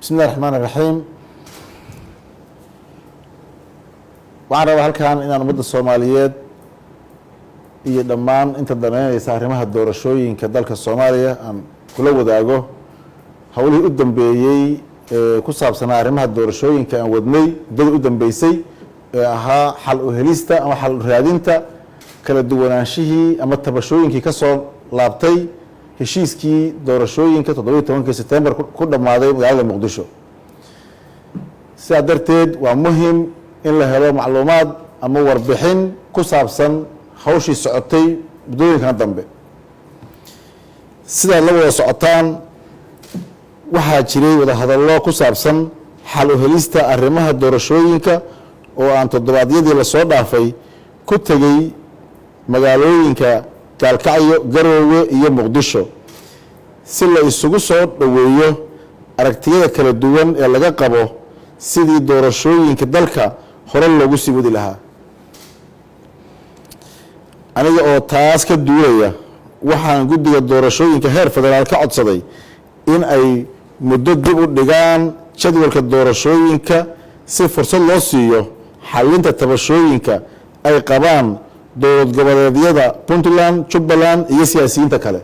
Bismi illahi raxmaan iraxiim. Waxaan rabaa halkan inaan ummadda Soomaaliyeed iyo dhammaan inta daneynaysa arrimaha doorashooyinka dalka Soomaaliya aan kula wadaago howlihii u dambeeyey ee ku saabsanaa arrimaha doorashooyinka aan wadnay muddadii u dambeysay, ee ahaa xal u helista ama xal u raadinta kala duwanaanshihii ama tabashooyinkii ka soo laabtay heshiiskii doorashooyinka 17-kii Sebtembar ku dhammaaday magaalada Muqdisho. Sidaa darteed, waa muhim in la helo macluumaad ama warbixin ku saabsan hawshii socotay muddooyinkan dambe. Sidaad la wada socotaan, waxaa jiray wadahadallo ku saabsan xal u helista arrimaha doorashooyinka oo aan toddobaadyadii lasoo dhaafay ku tegey magaalooyinka Gaalkacyo, Garoowe iyo Muqdisho, si la isugu soo dhoweeyo aragtiyada kala duwan ee laga qabo sidii doorashooyinka dalka hore loogu sii wadi lahaa. Aniga oo taas ka duulaya, waxaan guddiga doorashooyinka heer federaal ka codsaday in ay muddo dib u dhigaan jadwalka doorashooyinka, si fursad loo siiyo xalinta tabashooyinka ay qabaan dowlad goboleedyada Puntland, Jubbaland iyo siyaasiyiinta kale.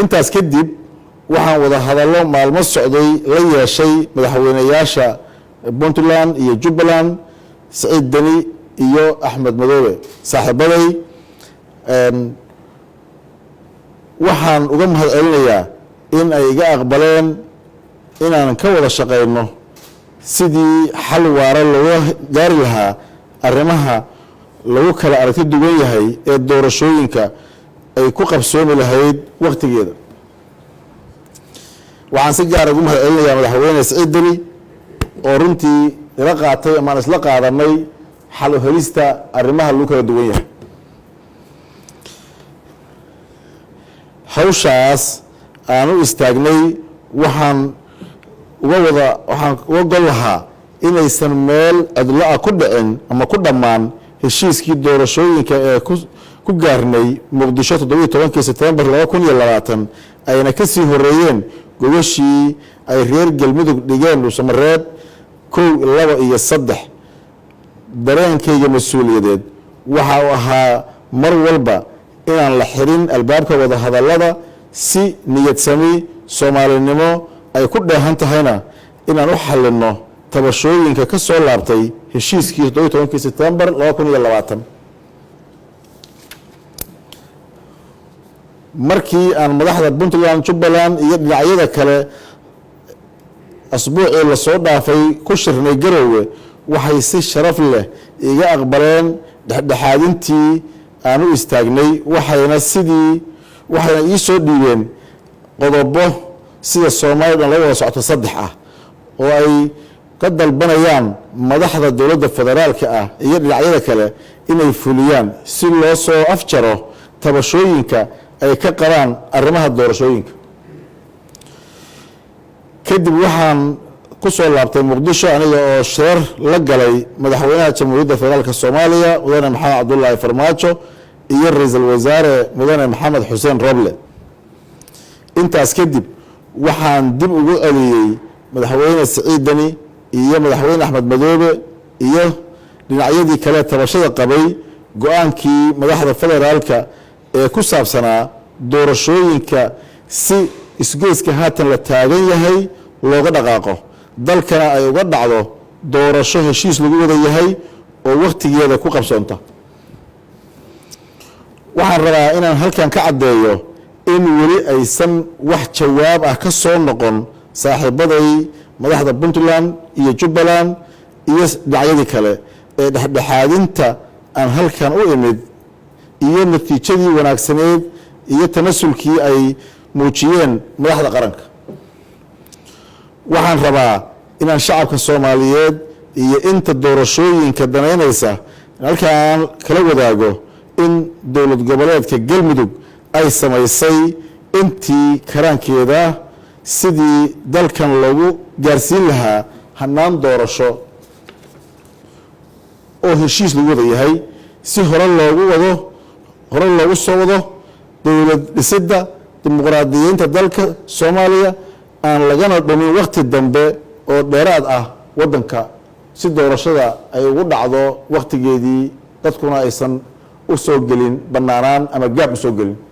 Intaas kadib, waxaan wada hadallo maalmo socday la yeeshay madaxweyneyaasha Puntland iyo Jubbaland, Siciid Deni iyo Axmed Madoobe, saaxiibaday. Waxaan uga mahad celinayaa in ay iga aqbaleen inaan ka wada shaqeyno sidii xal waara looga gaari lahaa arrimaha lagu kala aragti duwan yahay ee doorashooyinka ay ku qabsoomi lahayd waktigeeda. Waxaan si gaara ugu mahad celinayaa Madaxweyne Siciid Deni oo runtii ila qaatay amaan isla qaadanay xal u helista arrimaha lagu kala duwan yahay. Hawshaas aan u istaagnay, waxaan uga gol lahaa inaysan meel cidlo-a ku dhicin ama ku dhammaan heshiiskii doorashooyinka ee ku gaarnay Muqdisho 17-kii Sebtembar 2020, ayna ka sii horeeyeen gogashii ay reer Galmudug dhigeen Dhuusamareeb 1, 2 iyo 3. Dareenkayga mas-uuliyadeed waxa uu ahaa mar walba inaan la xirin albaabka wadahadallada, si niyadsami Soomaalinimo ay ku dheehan tahayna inaan u xalinno tabashooyinka ka soo laabtay heshiiskii 17-kii Sebtembar 2020. Markii aan madaxda Puntland, Jubbaland iyo dhinacyada kale asbuucii lasoo dhaafay ku shirnay Garoowe, waxay si sharaf leh iga aqbaleen dhexdhexaadintii aan u istaagnay, waxayna ii soo dhiibeen qodobo sida Soomaaliya dhan la wada socoto saddex ah oo ay ka dalbanayaan madaxda dowladda federaalka ah iyo dhinacyada kale inay fuliyaan, si loo soo afjaro tabashooyinka ay ka qabaan arrimaha doorashooyinka. Kadib waxaan ku soo laabtay Muqdisho aniga oo shirar la galay Madaxweynaha Jamhuuriyadda Federaalka Soomaaliya, Mudane Maxamed Cabdulaahi Farmaajo, iyo Ra-iisul Wasaare Mudane Maxamed Xuseen Roble. Intaas kadib, waxaan dib ugu celiyey Madaxweyne Siciid Deni iyo Madaxweyne Axmed Madoobe iyo dhinacyadii kale tabashada qabay go-aankii madaxda federaalka ee ku saabsanaa doorashooyinka, si isgoyska haatan la taagan yahay looga dhaqaaqo, dalkana ay uga dhacdo doorasho heshiis lagu wada yahay oo wakhtigeeda ku qabsoonta. Waxaan rabaa inaan halkan ka caddeeyo in weli aysan wax jawaab ah ka soo noqon saaxiibaday madaxda Puntland iyo Jubbaland iyo dhinacyadii kale ee dhexdhexaadinta aan halkan u imid iyo natiijadii wanaagsaneed iyo tanasulkii ay muujiyeen madaxda qaranka. Waxaan rabaa inaan shacabka Soomaaliyeed iyo inta doorashooyinka danaynaysa halkaan kala wadaago in dowlad goboleedka Galmudug ay samaysay intii karaankeeda sidii dalkan loogu gaarsiin lahaa hanaan doorasho oo heshiis lagu wada yahay, si hore loogu wado, hore loogu soo wado dowlad dhisidda Dimuqraadiyiinta dalka Soomaaliya aan lagana dhumin wakti dambe oo dheeraad ah waddanka, si doorashada ay ugu dhacdo waktigeedii, dadkuna aysan u soo gelin banaanaan ama gaab u soo gelin.